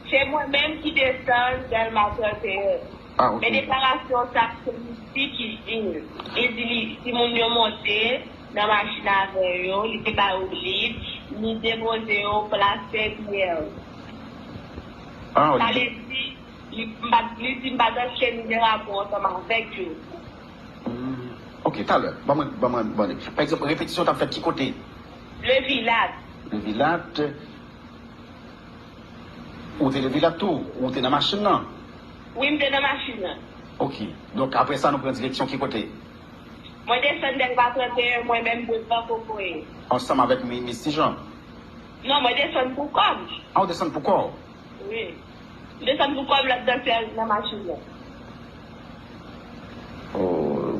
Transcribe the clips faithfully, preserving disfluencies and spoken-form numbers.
Se mwen menm ki desann Dèlma trannteyen. Ah, ok. Men deklarasyon sa se Misty ki di l. Li di li, timoun yo monte nan machin avè yo, li te ba yo lib, li depoze yo plas Senpyè. Ah, ok. Sa vle di, li, m pa, li di m pa t antre nan rapò ansanm avèk yo. Hmm. Ok, talè. Ban mwen, ban mwen, ban mwen. Pa egzanp, repetisyon t ap fèt ki kote? Levilat. Levilat. Ou te Levilat tou? Ou te nan machin nan? Wi, m te nan machin nan. Ok. Donk, apre sa, nou pran direksyon ki kote? Mwen desann Dèlma trannteyen, mwen menm devan Kokoye. Ansanm avèk mi-, Misty Jean? Non, mwen desann pou kò m. Ah, ou desann pou kò w? Wi. M desann pou kò m, lòt dansè nan machin nan. Oh.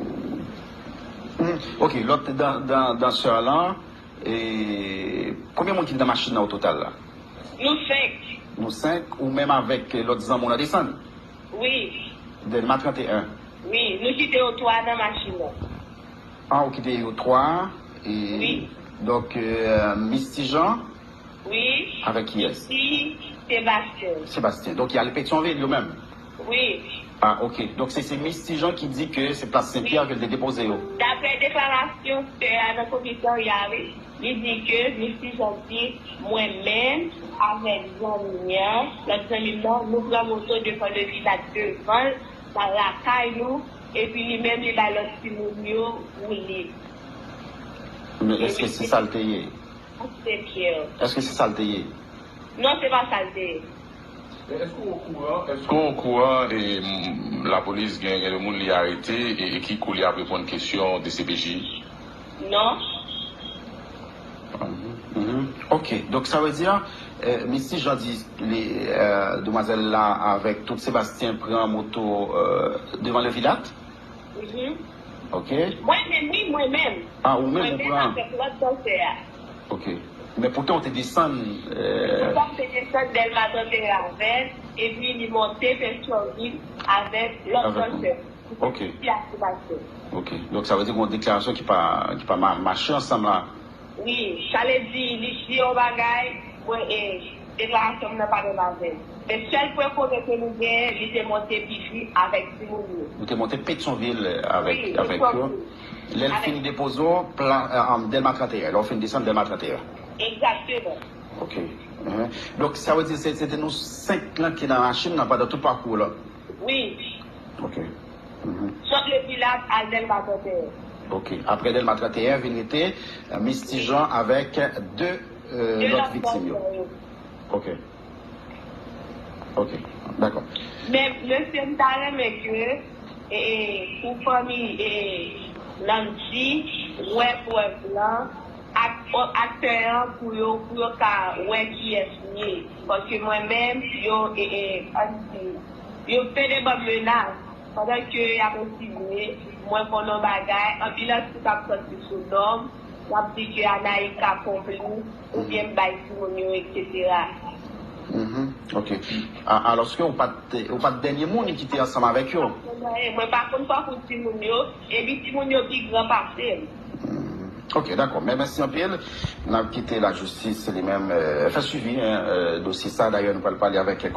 Hmm. Ok, lòt dan-, dan-, dansè lan, e, konbyen moun ki te nan machin nan o total la? Nou senk. Nou senk, ou menm avèk lòt zanmi w nan desann? Wi. Dèlma trannteyen? Wi, nou kite yo twa nan machin nan. Ah, ou kite yo twa. E, wi. Donk, euh, Misty Jean? Wi. Avèk kiyès? Misty, Sebastien. Sebastien. Donk, y ale Petyonvil yo menm? Wi. Ah, ok. Donk, se, se Misty Jean ki di ke se plas Senpyè ke l te depoze yo? Daprè deklarasyon sè a nan komisarya, wi. Li di ke Misty Jean di, mwen menm, avèk zanmi an, lòt zanmi m nan, nou pran moto devan Levilat devan l, nan lakay nou, epi li menm li bay lòt timoun yo woule. Men èske se sa l te ye? Senpyè. Èske se sa l te ye? Non, se pa sa l te ye. Men èske w okouran, èske w okouran, e, m, lapolis gen, gen de moun li arete e, e ki kou li ap reponn kesyon D C P J? Non. Mhm, mhm. Ok, donk sa vle di, euh, Misty Jean di li, euh, demwazèl la avèk tout Sebastien pran moto, euh, devan Levilat? Mhm. Ok. Mwen menm, wi, mwen menm. Ah, ou menm ou pran? Mwen menm avèk lòt dansè a. Ok. Men poutan ou te desann, euh, poutan m te desann Dèlma trannteyen avè l, epi li monte Petyonvil avèk lòt dansè. Ok. Ti ak ti dansè. Ok. Donk sa vle di gen yon deklarasyon ki pa, ki pa ma-, mache ansanm la. Wi, sa vle di, li di yon bagay, mwen, e, deklarasyon m nan pa menm avè l. Men sèl pwen komen ke nou genyen, li te monte P J avèk timoun yo. Ou te monte Petyonvil avèk, wi, avèk yo. Petyonvil. Lè l fin depoze w, pla-, euh, Dèlma trannteyen, lè w fin desann Dèlma trannteyen. Egzakteman. Ok. Mhm. Donk, sa vle di, se, se te nou senk lan ki nan machin nan pandan tout pakou w lan? Wi. Ok. Mhm. Sot Levilat al Dèlma trannteyen. Ok. Apre Dèlma trannteyen, vin rete, euh, Misty Jean avèk de, euh, de lòt viktim yo. Ok. Ok. Dakò. Men, mesye, m ta renmen ke, e, e, pou fanmi, e, Landy, wè prèv lan, ak, aktè an pou yo, pou yo ka wè kiyès li ye. Paske mwen menm, yo, e, e, ann di, yo pede ban m menas. Pandan ke y ap ensimye, mwen konnen yon bagay, anbilans ki p ap sòti sou non m, y ap di ke Anaïka konplis, oubyen m bay timoun yo, etsetera. Mhm, ok. A, alòske ou pa t, ou pa t dènye moun ki te ansanm avèk yo? Mwen pa konn pakou timoun yo, epi timoun yo pi gran pase m. Mhm. Ok, dakò. Men mèsi anpil. N ap kite lajistis li menm, euh, fè swivi, hein, euh, dosye sa. Dayè, nou pral pale avèk